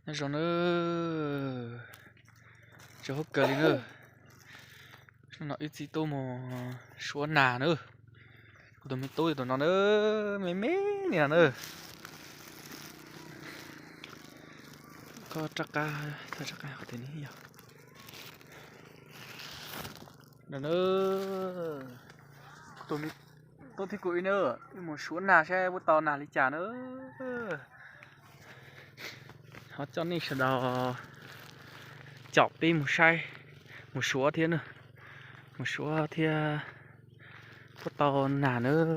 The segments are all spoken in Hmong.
Nyob zoo nawb, tsaus huab kawg li nawb. Hnub no wb txiv tub mus suav nas nawb. Kuv tus me tub tus no nawb, me me li no nawb. Koj rov qab, koj rov qab qhov twg ne yog? No nawb, kuv tus me tub thiab kuv wb nawb, wb mus suav nas saib puas tau nas li cas nawb. Ho coj nej sawv daws caum peb mus saib, mus suav thiab nawb, mus suav thiab puas tau nas nawb.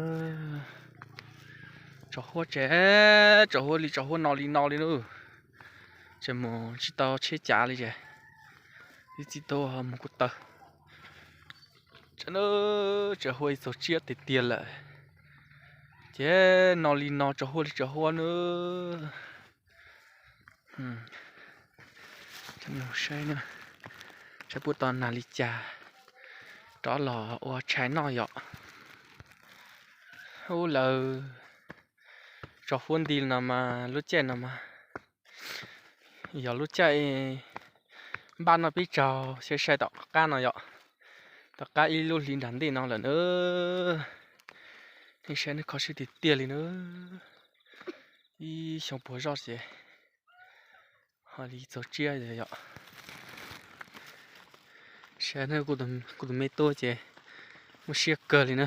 Tsaus huab tsev, tsaus huab li, tsaus huab no li no li nawb. Tseem mus tsis tau tsheb cav li ces wb txiv tub mus kuj tau. Tsaus huab ib txog tsiab tiag tiag lawm, ces no li no tsaus huab li tsaus huab nawb. Saib, saib puas tau nas li cas rov los ua tshais noj yom. Ub, lawv tsaus huab nti no mas lub caij no mas yog lub caij npaj noj peb caug sai sai tom qab no yom. Tom qab ib lub hli nram ntej no lawm nawb. Nej saib, nej kho siab tiag tiag li nawb. Ib xyoo puag zoj ces ho li txog tsiab yom. Saib, kuv tus me tub ces muaj siab kawg li na,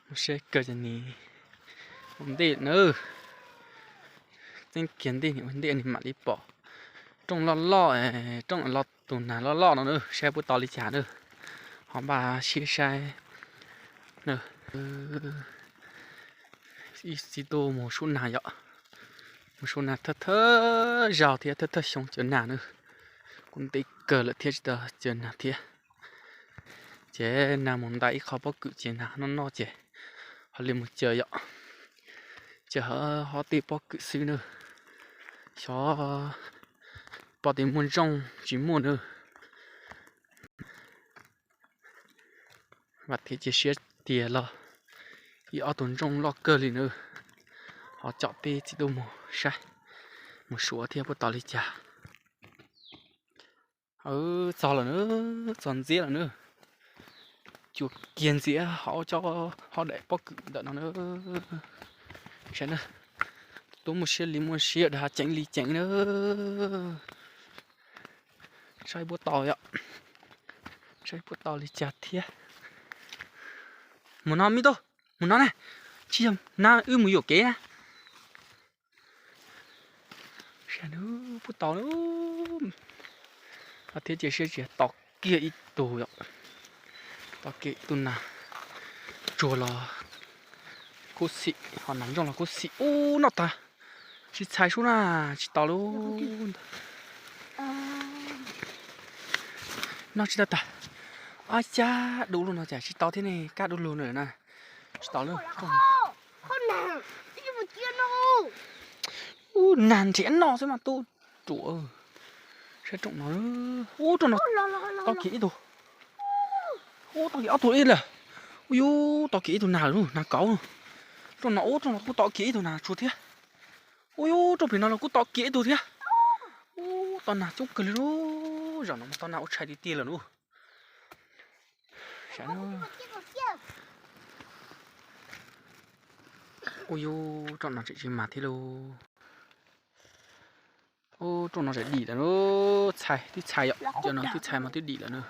muaj siab kawg ces nim ua ntej na. Txeeb kiag ntej nim ua ntej nim mam li pom rooj loj loj, rooj los tus nag loj loj no na, saib puas tau li cas na. Ho npaj siab saib na. Ib txiv tub mus suav nas yom, mus suav nas thawj thawj zaug thiab thawj thawj xyoo caws nas na. Kuj ntev kawg lawm thiab tsis tau caws nas thiab. Ces nag mus ntais ib qho pob kws ces nag noj noj ces ho li mus caws yom. Ces ho tej pob kws xwb na, xyov pom tias muaj ntsooj tsis muaj na. Vam thiab cia siab tias los ib ob tug ntsooj loj kawg li na. Ho caum peb txiv tub mus saib, mus suav thiab puas tau li cas. Txog lawm na, txog ntxiab lawm na. Cuag kiag ntxiab hauv cov hauv daim pob kws ntawm no na. Saib na, tub muaj siab li muaj siab, dag ceev li ceev na. Saib puas tau yom, saib puas tau li cas thiab. Mus no me tub, mus no ne, tsis yog na, wb mus yuam kev na. Saib puas tau na. Thiab cia siab tsis tos kiag ib tug yom, tos kiag ib tug nas tsuag los kub xim, ho nas ntsooj los kub xim. Ub, noj tag, sib txhais sub na, tsis tau lub. Noj tsis tau tag, ab cab dub lug no cas tsis tau thiab ne, kab dub lug na, tsis tau lub. Ub, nag nrhiav noj xwb mas tub ruam. Saib rooj no, ub, rooj no tau kiag ib tug. Ub, tau kiag ob tug ib lawm. Ub, yus tau kiag ib tug nag lawm, nag kauv. Rooj no, ub, rooj no kuj tau kiag ib tug nag tsuag thiab. Ub, yus rooj pem no los kuj tau kiag ib tug thiab. Ub, tau nag coob kawg li lub, zaum no mas tau nag ua tshais tiag tiag lawm lub. Ub, yus rooj no tseem tsis mag thiab lauj. Ub, rooj no tseem dim lawm na, txhais twb txhais yom, cov no twb txhais mas twb dim lawm na.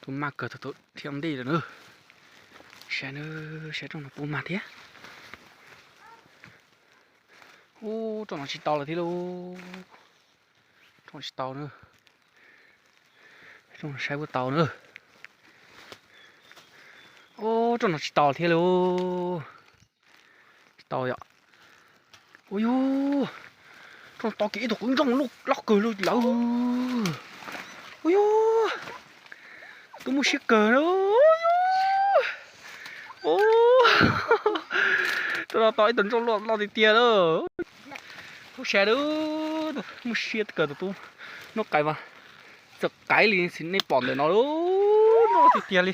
Tus mag kawg tau dhia ntej lawm na. Saib na, saib rooj no puas mag thiab. Ub, rooj no tsis tau lawm thiab lauj. Rooj no tsis tau na. Rooj no saib puas tau na. Ub, rooj no tsis tau thiab lauj. Tsis tau yom. Ub yus, rooj no tau kiag ib tug qwv ntsooj loj kawg li lawm. Ub yus, tub muaj siab kawg na. Rooj no tau ib tug ntsooj loj loj tiag tiag lawm. Tub saib na, muaj siab kawg tus tub. Noj qais mas txawm qaiv li nej pom ntawm no, noj tiag tiag li.